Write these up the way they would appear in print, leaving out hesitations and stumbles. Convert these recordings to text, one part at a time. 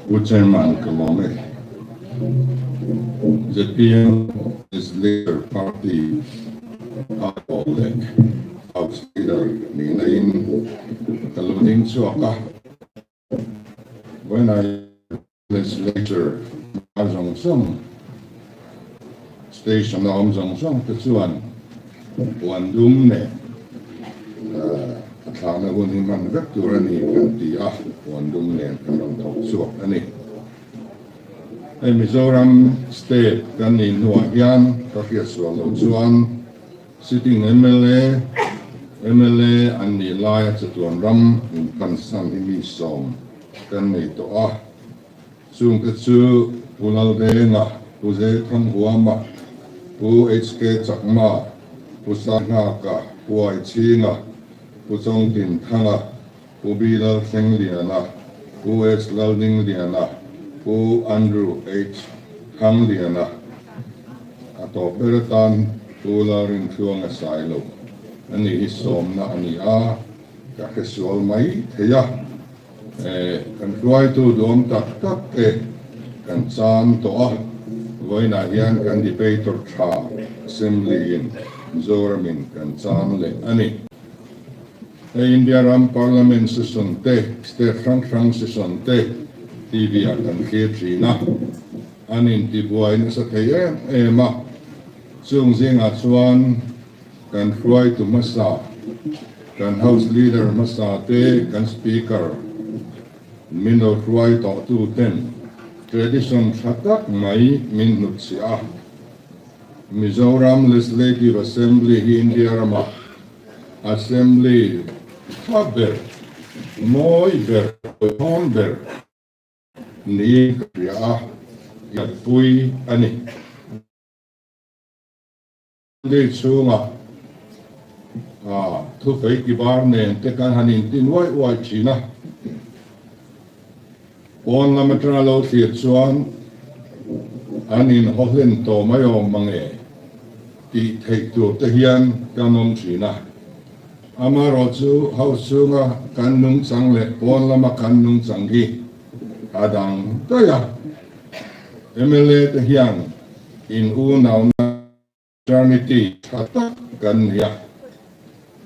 Pu Chairman ka lawm e. Zpm Legislature Party aiawh leh House Leader nihna in ka lo ding chhuak a. Vawiinah Legislature hma zawng zawng, Station a awm zawng zawng te chuan puan dum nen a thlahna hun hi hman vek tur a ni kan ti a, puan dum nen kan rawn thawk chhuak a ni. Hei Mizoram State kan nih hnuah hian ka hriatsual loh chuan sitting mla, mla an nih laia chatuan ram inphansan hi mi sawm kan nei tawh a. Chungte chu Pu Laldenga, Pu Zeithanghuama, Pu HK Chakma, Pu Sahnghaka, Pu Aichhinga, Pu Chawngtinthanga, Pu B Lalthlengliana, Pu S Laldingliana, Pu Andrew H Thangliana, a tawp ber atan Pu Lalrintluanga Sailo a ni hi sawmna a ni a, ka hresual mai thei a. Kan hruaitu duam tak tak te kan cham tawh a, vawiinah hian kan debater tha Assembly in Mizoramin kan cham leh a ni. Hei India ram Parliament session te, state hrang hrang session te TV ah kan thlir thin a, an intibuai nasa thei em em a, chung zingah chuan Kan hruaitu hmasa, kan House Leader hmasa te, kan Speaker min lo hruai tawhtu ten tradition tha tak mai min hnutchhiah a. Mizoram Legislative Assembly hi India ramah Assembly tha ber, mawi ber, hawihhawm ber niin ka hria a, iatpui a ni. Lei chhunga thufei kibar nen te kan han intin uai uai thin a, pawn lam atanga lo thlir chuan an inhaw hlen tawh mai awm mang e tih theih tur te hian kan awm thin a. Amaherawhchu house chhunga kan nungchang leh pawn lama kan nungchang hi a dang daih a, mla te hian in unauna Fraternity tha tak kan ni a,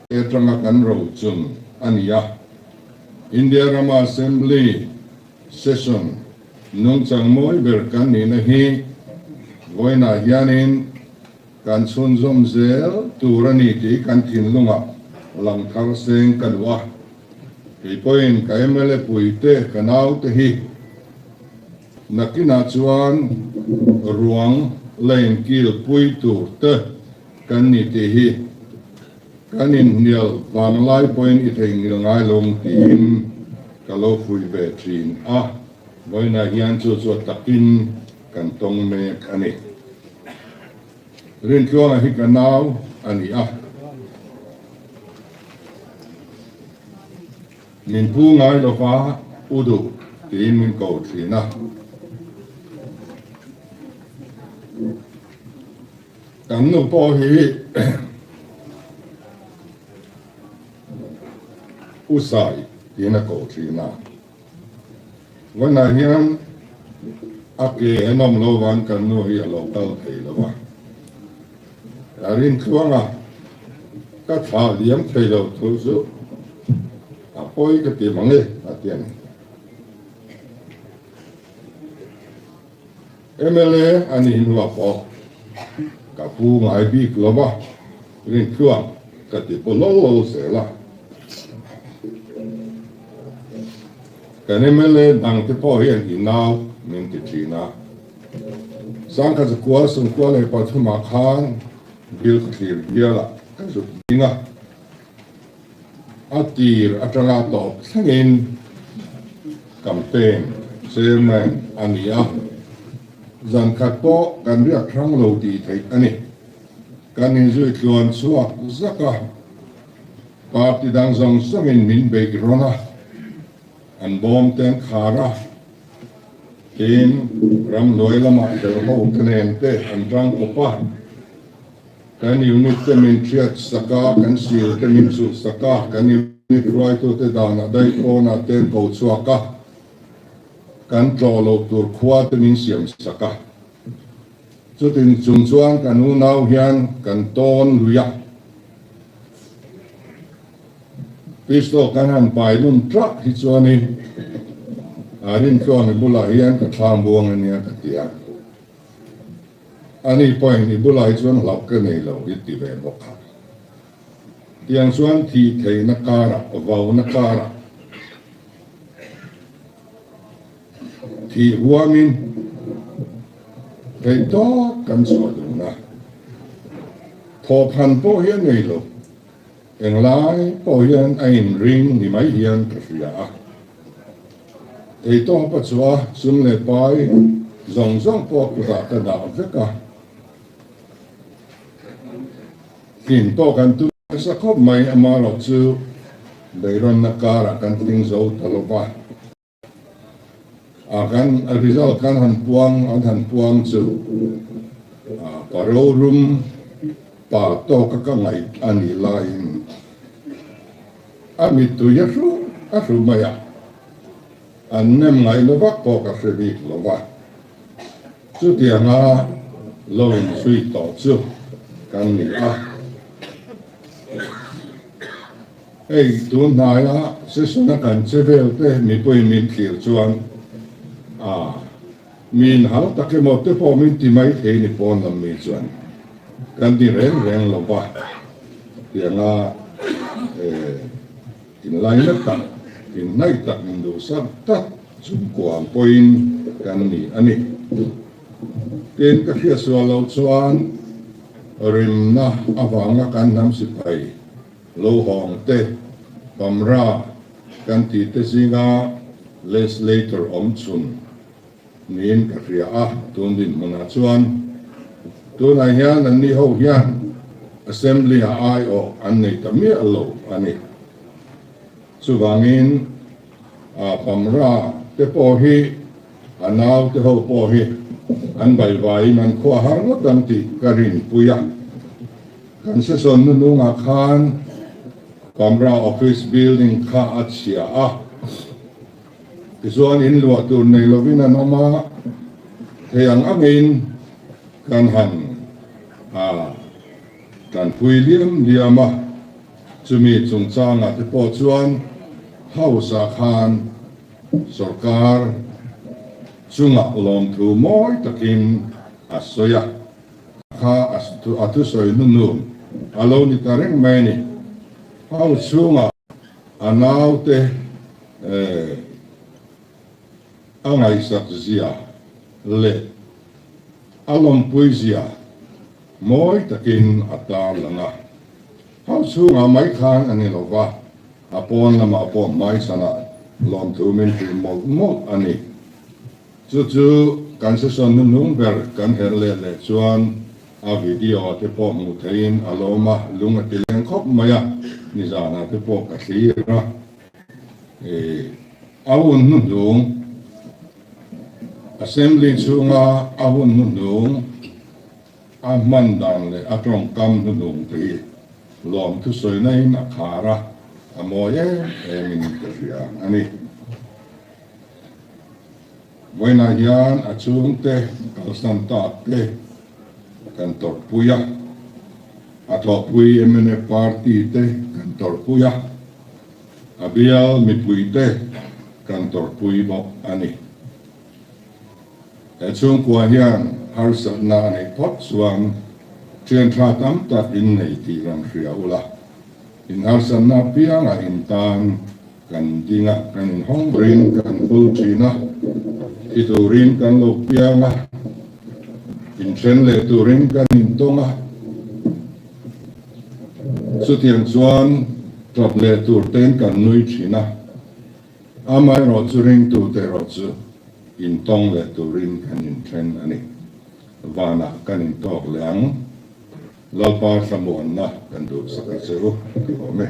he atanga kan rochun a ni a. India rama Assembly Session nungchang mawi ber kan nihna hi vawiinah hianin kan chhunzawm zel tur a ni tih kan thinlungah lang thar seng ka duh a. Kei pawhin ka mla puite, ka naute hi Nakinah chuan ruang lane kil pui tur te kan ni tih hi kan inhnial vanglai pawhin i theihnghilh ngai lo ang tiin ka lo fuih ve thin a, vawiinah hian chu chu a takin kan tawng mek a ni. Rintluanga hi ka nau a ni a. Min pu ngai lova u duh tiin min ko thin a. Kan nu pawh hi U Sai tiin a ko thin a. Vawiinah hian a ke en awm lo vang kan nu hi a lo kal thei lo va. A rintluang a, ka thlah liam thei lo thu chu a pawi ka ti mang e a ti a ni. Mla a nih hnuah pawh ka pu ngai bik lo va, rintluang ka ti paw lo lo zel a. Kan mla dangte pawh hian i nau min ti thin a. Sangkhat zakua sawmkua leh pathumah khan bill ka thlir bialah ka zuk ding a, a tir atanga tawp thlengin campaign chairman a ni a, zankhat pawh kan riak hrang lo tih theih a ni. Kan inzui tluan chhuak zak a, party dang zawng zawngin min beih rawn a, an bawm te an khar a. Tin, ramhnuai lamah tel ho te nen te an tang kawp a, kan unit te min thiat sak a, kan sil te min chuh sak a, kan unit hruaitute danah daih pawnah te an ko chhuak a. Kan tlawh loh tur khua te min siam sak a. Chutin chung chuan kan unau hian kan tawn lui a. Pistol kan han pai lun tlak hi chuanin a Rintluangi bulah hian ka thlang buang a nia ka ti a. Ani pawhin i bulah hi chuan hlauh ka nei lo i ti ve bawk a. Tiang chuan thih theihna karah, vauna karah, Thih huamin theih tawk kan chhuah dun a, thawhphan pawh hi a nei lo, englai pawh hian a inring ni mai hian ka hria a. Thei tawp a chhuah a, sum leh pai zawng zawng pawh kutah ka dah vek a, tlin pawh kan tum. Nasa khawp mai amarawh chu beirawnna karah kan tling zo ta lo va. A kan result kan han puang an han puang chu pa rorum pa tawka ka ngaih a nih laiin a mittui a hru a hru mai a, an nem ngaih lo vak pawh ka hre bik lo va. Chutianga lo inzui tawh chu kan ni a. Hei tun hnaia session-a kan che vel te mipuiin min thlir chuan a mi inhal tak emaw te pawh min ti mai thei ni pawn lam mi chuan kan ti reng reng lo va. Tianga inlaina tak, inhnaih tak, induhsak tak Chhungkuang pawhin kan ni a ni. Tin, ka hriatsual loh chuan rimna avanga kan hnam sipai lo hawng te, Pamra kan tih te zinga legislator awm chhun niin ka hria a, tun dinhmunah chuan tunah hian anni ho hian Assembly-ah aiawh an nei ta miah lo a ni. Chuvangin a Pamra te pawh hi a nau te ho pawh hi an baivaiin an khua har ngawt ang tih ka rinpui a. Kan session hnunungah khan Pamra office building kha a chhia a, tichuan in luah tur nei lovin an awm a, thei ang angin kan han a tanpui liam liam a. Chumi chungchangah te pawh chuan House-ah khan sorkar chungah lawmthu mawi takin a sawi a, kha a thusawi hnunun a lo ni ta reng mai a ni. House chhungah a naute a ngaihsak zia leh a lawmpui zia mawi takin a tarlang a. Hau chhungah mai khan a ni lo va, a pawn lamah pawh hmaichhanah lawmthu min hrilh mawlh mawlh a ni. Chu chu kan session hnuhnung ber kan herh leh leh chuan a video te pawh hmuh theihin a lawm a, lung a ti leng khawp mai a, nizanah te pawh ka thlir a. A hun hnuhnung, Assembly chhunga a hun hnuhnung, A hman dan leh a tawngkam hnuhnung te hi lawm thusawi in a khar a, a mawi em em in ka hria a ni. Vawiinah hian a chhungte kalsan tak te kan tawrhpui a, a thawhpui mnf party te kan tawrhpui a, a bial mipui te kan tawrhpui bawk a ni. He chhungkua hian harsatna a neih phawt chuan thian tha tam tak in nei tih rawn hria ula, in harsatna apiangah in tan kan ding a, kan inhawng rin kan phul thin a, thi turin kan lo piang a, inthen leh turin kan intawng a, chutiang chuan tap leh tur tein kan nui thin a. Amaherawh chu ringtute erawh chu intawng leh turin kan inthen a ni. Vanah kan intawk leh ang. Lalpa thlamuanna kan duhsak a che u, ka lawm e.